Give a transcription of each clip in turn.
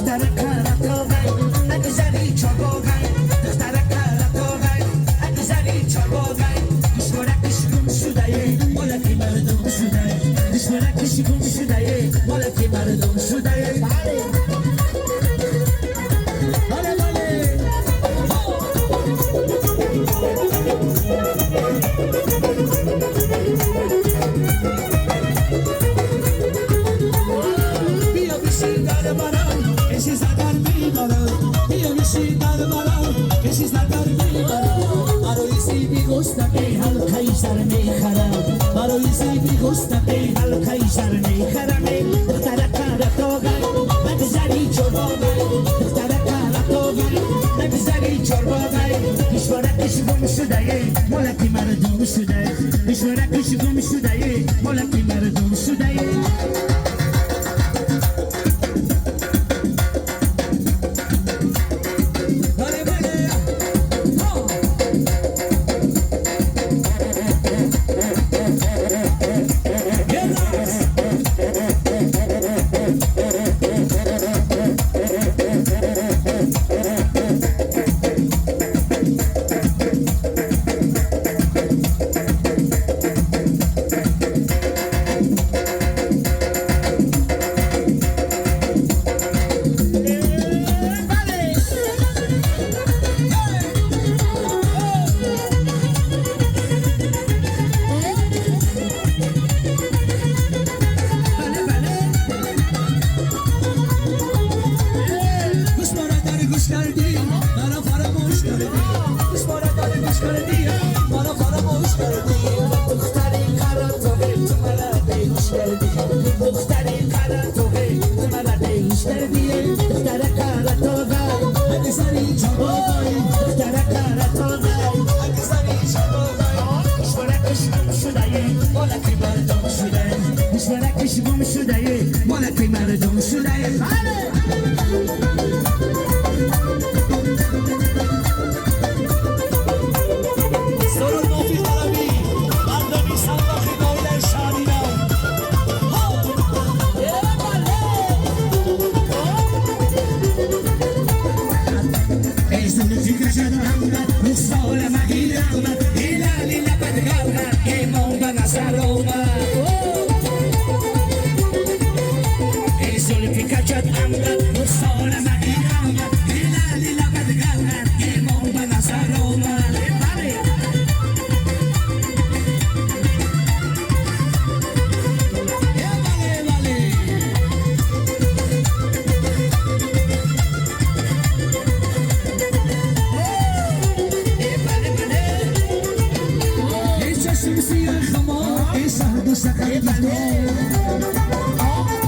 دختر قراتوغای اگزری چارباغای دختر قراتوغای اگزری چارباغای دشمنکش گم شده مالکی مردم شده دشمنکش گم شده مالکی مردم شده بله بله بله بیا بشین در برم کسی زدر میبرم بیا بشین در برم کسی زدر میبرم برای زیبی گستقی حلقه سر میخرم برای زیبی گستقی حلقه سر میخرم دختر قراتوغای نگذری چرباغای دختر قراتوغای نگذری چرباغای دشمنکش گم شده مالکی مردم شده دشمنکش گم شده مالکی مردم شده بله بله ها یه بله بله گوش مارا داری گوش کردی مرا فراموش کردی گوش مارا داری گوش کردی مرا فراموش کردی دختری قراتوغی تو مرا بیهوش کردی دختری قراتوغی تو مرا بیهوش کردی دختر قراتوغی اگزری چاباغی دختر قراتوغی اگزری چاباغی دشمنکش گم شده مالکی مردم شده دشمنکش گم شده مالکی مردم شده بله سرود موفیق طلبی مردمی سلاخی نایل شهرینا ای زلفی کشد آمد رخسار مهین آمد هلالی لبت گوهر ایمان به نظر آمد ای زلفی کشد آمد رخسار مهین آمد هلالی لبت گوهر ایمان به نظر آمد بله بله بله بله بله ای چشم سیاه خمار ای شهد و شکر بله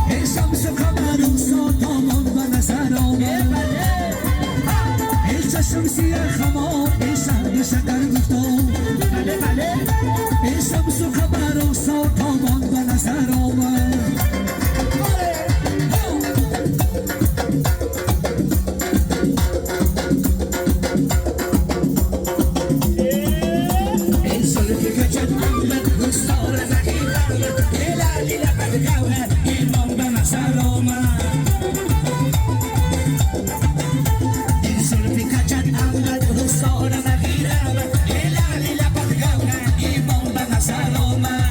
ای شمس و قمر و ساتامان به نظر آمد ای چشم سیاه خمار ای شهد و شکر گفتار بله بله ای شمس و قمر و ساتامان به نظر آمد ای زلفی کشد آمد رخسار مهین آمد هلالی لبت گوهر ایمان به نظر آمد ای زلفی کشد آمد رخسار مهین آمد هلالی لبت گوهر ایمان به نظر آمد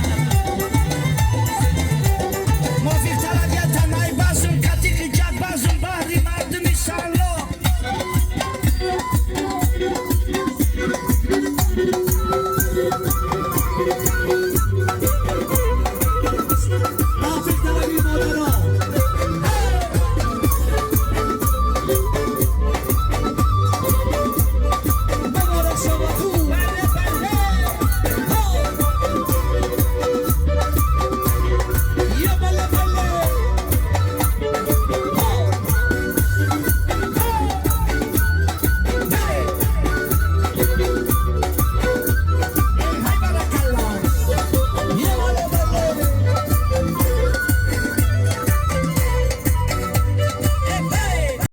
موفیق طلبی تنهای بازم کتی جد بازم بهری مردمی سالا موفیق